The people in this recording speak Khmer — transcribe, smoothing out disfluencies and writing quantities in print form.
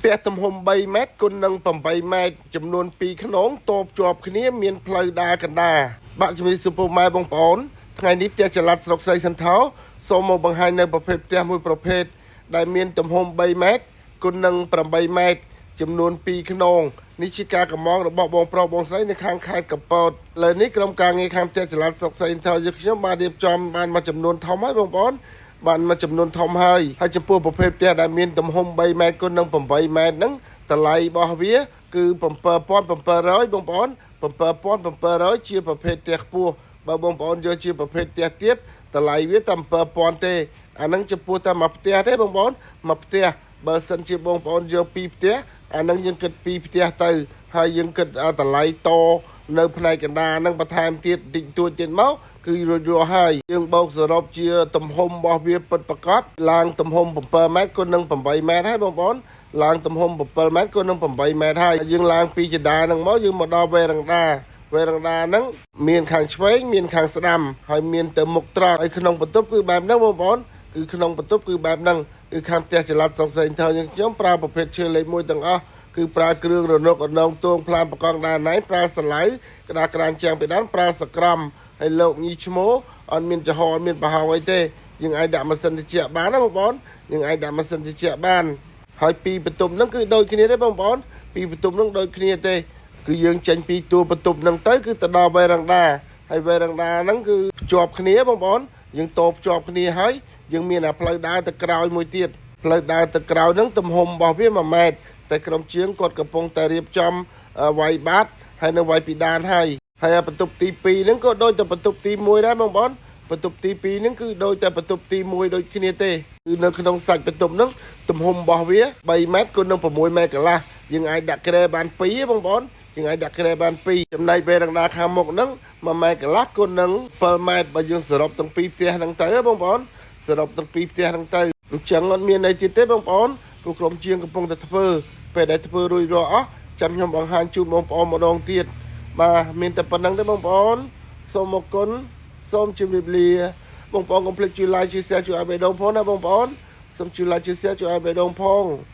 ផ្ទះទំហំ3ម៉ែត្រគុណនឹង8ម៉ែត្រចំនួន2ខ្នងតបជាប់គ្នាមានផ្លូវដើរកណ្ដាលបាក់ជំរាបសួរពុកម៉ែបងប្អូនថ្ងៃនេះផ្ទះចល័តស្រុកស្រីសន្ធរសូមមកបង្ហាញនៅប្រភេទផ្ទះមួយប្រភេទដែលមានទំហំ3ម៉ែត្រគុណនឹង8ម៉ែត្រចំនួន2ខ្នងនេះជាការកម្មងរបស់បងប្រុសបងស្រីនៅខាងខេត្តកំពតលើនេះក្រុមការងារខាងផ្ទះចល័តស្រុកស្រីសន្ធរយើងខ្ញុំបានរៀបចំបានមួយចំនួនធំហើយបងប្អូន បានមួយចំនួនធំហើយហើយចំពោះប្រភេទផ្ទះដែលមានទំហំ3ម៉ែត្រគុណនឹង8ម៉ែត្រហ្នឹងតម្លៃរបស់វាគឺ7700បងប្អូន7700ជាប្រភេទផ្ទះខ្ពស់បើបងប្អូនយកជាប្រភេទផ្ទះទាបតម្លៃវាតែ7000ទេអាហ្នឹងចំពោះតែមួយផ្ទះទេបងប្អូនមួយផ្ទះបើសិនជាបងប្អូនយកពីរផ្ទះអាហ្នឹងយើងគិតពីរផ្ទះទៅហើយយើងគិតតម្លៃតនៅផ្នែកកណ្ដាលហ្នឹងបន្ថែមទៀតតិចតួចទៀតមកគឺរួចរាល់ហើយយើងបូកសរុបជាទំហំរបស់វាពិតប្រាកដឡើងទំហំ7ម៉ែត្រគុណនឹង8ម៉ែត្រហើយបងប្អូនឡើងទំហំ7ម៉ែត្រគុណនឹង8ម៉ែត្រហើយយើងឡើងពីចដាហ្នឹងមកយើងមកដល់វេរ៉ង់ដាវេរ៉ង់ដាហ្នឹងមានខាងឆ្វេងមានខាងស្ដាំហើយមានទៅមុខត្រង់ហើយក្នុងបន្ទប់គឺបែបហ្នឹងបងប្អូនគឺក្នុងបន្ទប់គឺបែបហ្នឹងគឺខាងផ្ទះចល័តសុកសេងថើយើងខ្ញុំប្រើប្រភេទឈើលេខ1ទាំងអស់គឺប្រើគ្រឿងរនុករនងទួងផ្លានប្រកងដានណៃប្រើសឡៅក្តារក្រានជាងពីដានប្រើសក្រំហើយលោកញីឈ្មោះអត់មានចំហអត់មានប្រហោងអីទេយើងអាចដាក់ម៉ាស៊ីនត្រជាក់បានណាបងប្អូនយើងអាចដាក់ម៉ាស៊ីនត្រជាក់បានហើយពីបន្ទប់ហ្នឹងគឺដូចគ្នាទេបងប្អូនពីបន្ទប់ហ្នឹងដូចគ្នាទេគឺយើងចេញពីតួបន្ទប់ហ្នឹងទៅគឺទៅដល់វេរ៉ង់ដាហើយវេរ៉ង់ដាហ្នឹងគឺភ្ជាប់គ្នាបងប្អូនយើងតភ្ជាប់គ្នាហើយយើងមានអាផ្លូវដើរទៅក្រោយមួយទៀតផ្លូវដើរទៅក្រោយហ្នឹងទំហំរបស់វា1ម៉ែត្រតែក្រុមជាងគាត់កំពុងតែរៀបចំវាយបាតហើយនៅវាយពីដានហើយហើយអាបន្ទប់ទី2ហ្នឹងក៏ដូចតែបន្ទប់ទី1ដែរបងប្អូនបន្ទប់ទី2ហ្នឹងគឺដូចតែបន្ទប់ទី1ដូចគ្នាទេគឺនៅក្នុងសាច់បន្ទប់ហ្នឹងទំហំរបស់វា3ម៉ែត្រគុណនឹង6ម៉ែត្រកន្លះយើងអាចដាក់គ្រែបាន2បងប្អូនយើងអាចដាក់គ្រែបាន2ចំណែកវេរ៉ង់ដាខាងមុខហ្នឹង1ម៉ែត្រកន្លះគុណនឹង7ម៉ែត្របើយើងសរុបទាំងពីរផ្ទះហ្នឹងទៅបងប្អូនសរុបទាំងពីរផ្ទះហ្នឹងទៅអញ្ចឹងអត់មានអីទៀតទេបងប្អូនព្រោះក្រុមជាងកំពុងតែធ្វើពេលដែលធ្វើរួចរាល់អស់ចាំខ្ញុំបង្ហាញជូនបងប្អូនម្ដងទៀតបាទមានតែប៉ុណ្្នឹងទេបងប្អូនសូមអរគុណសូមជម្រាបលាបងប្អូនកុំភ្លេចជួយ like ជួយ share ជួយឲ្យបេះដូងផងណាបងប្អូនសូមជួយ like ជួយ share ជួយឲ្យបេះដូងផង។